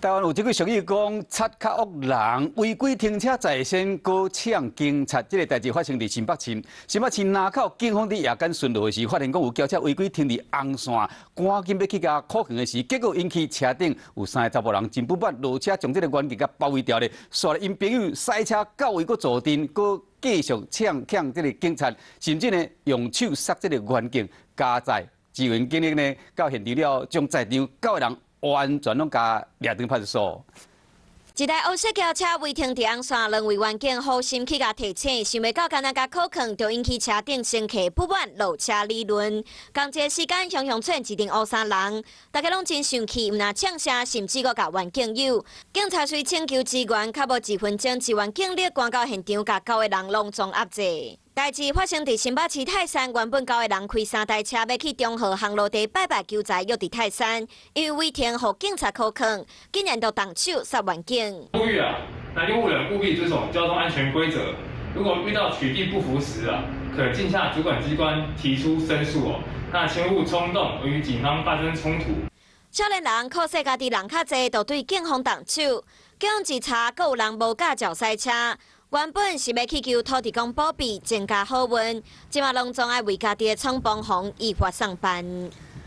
台灣有一句俗語講，賊較惡人，違規停車在先，閣嗆警察。這个代誌發生佇新北市。新北市林口警方佇夜間巡邏的時，發現講有轎車違規停佇紅線，趕緊欲去共扣強的時，結果引起車頂有三个查埔人真不滿，落車將這个員警共包圍牢咧，煞𪜶朋友駛車到位閣坐鎮，閣繼續嗆嗆這个警察，甚至呢用手捒這个員警加載支援警力呢，到現場了，將在場九个人完全攏共掠轉派出所。一台烏色轎車違停佇紅線，兩位員警好心去共提醒，想袂到敢若共扣囥，就引起車頂乘客不滿，落車理論。仝一个時間，雄雄竄一陣烏衫人，大家攏真生氣，毋但嗆聲，甚至閣共員警毆。警察隨請求支援，較無一分鐘，支援警力趕到現場，共九个人攏總壓制。代誌發生佇新北市泰山，原本九个人開三台車欲去中和烘爐地拜拜求財，約佇泰山，因為違停，予警察扣囥，竟然就動手捒員警。呼籲啊，那用戶人務必遵守交通安全規則。如果遇到取締不符時啊，可逕向主管機關提出申訴哦。那切勿衝動而與警方發生衝突。少年人可惜家己人較濟，就對警方動手。警方一查，閣有人無駕照駛車。原本是欲去求土地公保庇，增加好運，這馬攏總愛為家己的廠房房依法上班。